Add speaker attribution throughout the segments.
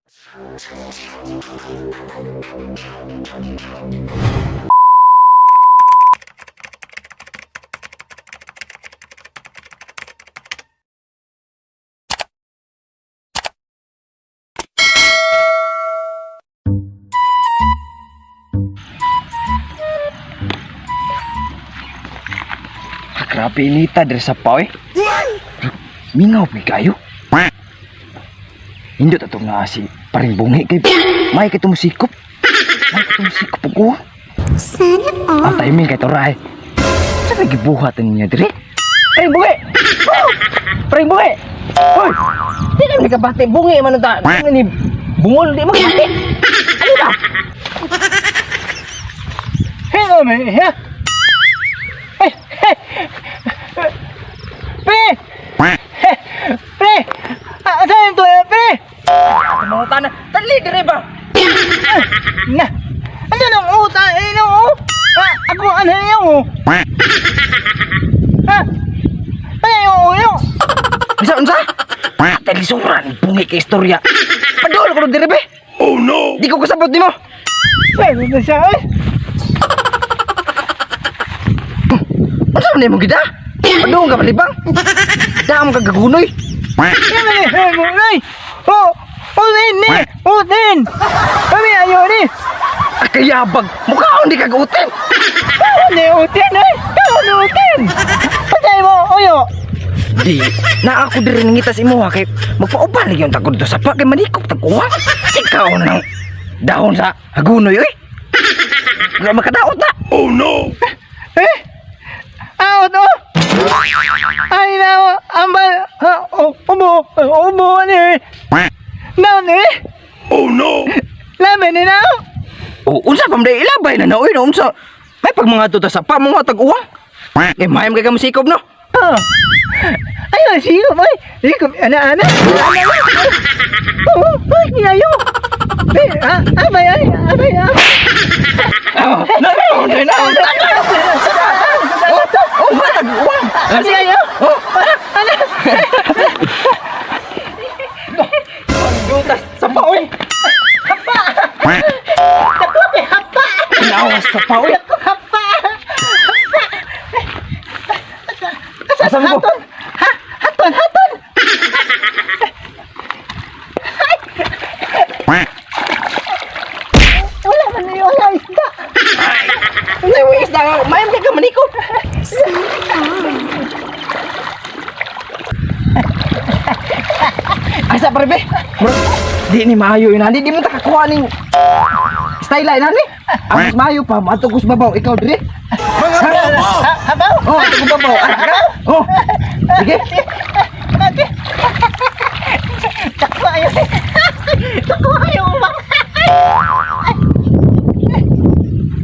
Speaker 1: Ah, grabe inita diri sa paw eh. Mingaw pa kayo. Hindi ta nga si paring bungi kay may kay tumusikop. May kay tumusikop og uwang.
Speaker 2: Sana all.
Speaker 1: Ang timing kay Toray. Sa may gibuhat niya diri? Paring bungi! Oh! Paring bungi! Hoy! Di na ni kabati bungi man ta. Di ni bungol di magkabati. Ano ba?
Speaker 3: Hello, man. Ha? Ay, hey. Pre! Pre! Ah, saan ito, eh, pre?
Speaker 1: Mga tanan, tali diri ba?
Speaker 3: Na! Ano nang uta? Eh, nang oh! Ah, ako, ano yung oh? Ha? Ano yung oh, yung?
Speaker 1: Unsa unsa? Talisuran bungi kay istorya. Padol ko diri be. Oh no. Di ko kasabot nimo.
Speaker 3: Pwede na siya, eh.
Speaker 1: Unsa man nimo gida? Padung ka palibang. Dam ka gagunoy.
Speaker 3: Yan, eh, eh, ay! Oh! Utin, ni! Utin! Kami, ayaw ni!
Speaker 1: Ah, kayabag. Mukhaon di ka gutin.
Speaker 3: Ano yung utin, eh? Ano utin? Patay mo, oyo!
Speaker 1: Di, na ako diri nangitas imo ha kay magpauban lagi ang tagod sa pa kay manikop tag uwa. Sikaw na nang dahon sa hagunoy oy. Wala makadaot na.
Speaker 3: Eh? Out, oh! Ay, na, ambal, ha, oh, ubo, ubo, ano eh? Naon, eh? Oh, no! Laman, eh, na?
Speaker 1: O unsa pa man ilabay na na oy no unsa. May pag mga tuta sa pa mo nga tag uwa. Eh mayam kay ka masikob no.
Speaker 3: Oh. Ayun, sino, ay! Sino, ana, ana! Ana, ana! Oh, ay, niyayo! Eh, ah, abay, ay, abay, ah!
Speaker 1: Oh, no no no no. Oh, oh, mga tag uwa.
Speaker 3: Niyayo!
Speaker 1: Oh,
Speaker 3: Ana!
Speaker 1: dutas sa pa oy.
Speaker 3: Hapa! Hapa!
Speaker 1: Pinawas sa pa oy.
Speaker 3: Hapa!
Speaker 1: Asa mo ko?
Speaker 3: Haton! Ha? Haton! Haton! Wala man na wala isda.
Speaker 1: Unsa yung isda nga mayam kay ka manikop. Asa pre be? Murag, di ni maayo yun, di mo ta kakuha ning style ay nani. Ang mas maayo pa, maadto ko sa babaw, ikaw dire.
Speaker 3: Ha, habaw?
Speaker 1: Oh, adto ko babaw. Ah, ka? Oh. Sige.
Speaker 3: Ate. Takbo ayo. Takbo ayo umang.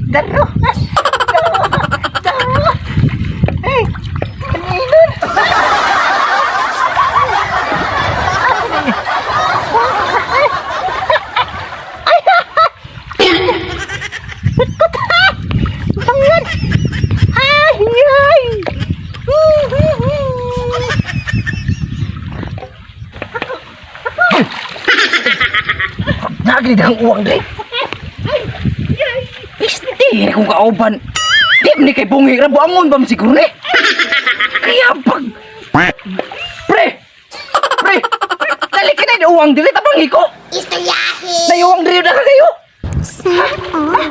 Speaker 3: Daro. Daro. Daro. Eh, kaninon. Bangan. Ay, ay.
Speaker 1: Nagni dang uwang dire. Pisti ni kong kauban. Di man ni kay bungi ra buangon ba man siguro ni? Kaya pag Pre! Pre! Dali ka na uwang dire tabangi ko.
Speaker 2: Istoryahe.
Speaker 1: Nayuwang dire na ka kayo.
Speaker 2: Sana all.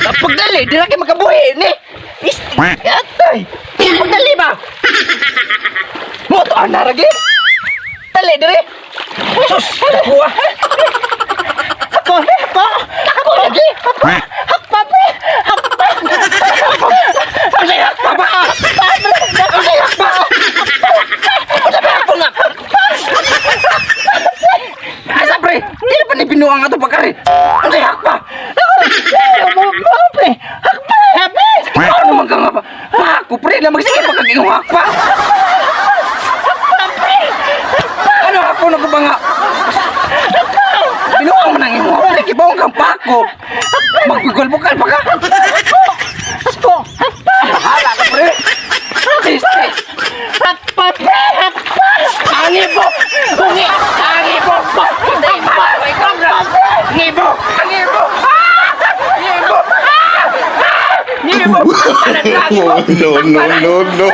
Speaker 1: Pagdali, di na kayo makabuhi ni. Pisti! Atay! Pagdali ba? Mo to ana ragi. Dali dire. Sus, nakuha.
Speaker 3: Hapa, hapa.
Speaker 1: Ako lagi.
Speaker 3: Hapa, pre. Hapa.
Speaker 1: Ang sayak pa ba? Ang sayak pa. Ang sayak pa nga. Asa pre? Di na pa ni binuang ato pagkari. Ang sayak pa.
Speaker 3: Mo, mo, pre. Hapa, hapa.
Speaker 1: Ano man ka nga ba? Pako pre, na magsige pa kag imong hakpa. Ano ako na ko ba nga? Binuang man ang imong pre, gibawang kang pako. Magbukal-bukal pa ka.
Speaker 3: Hapa, hapa.
Speaker 1: Hala ka pre. Tiste.
Speaker 3: Hapa, pre. Hapa.
Speaker 1: Ang ibo! Bungi! Ang ibo! Ang ibo! Ang ibo! Ang ibo! Ang ibo!
Speaker 4: No, no, no, no.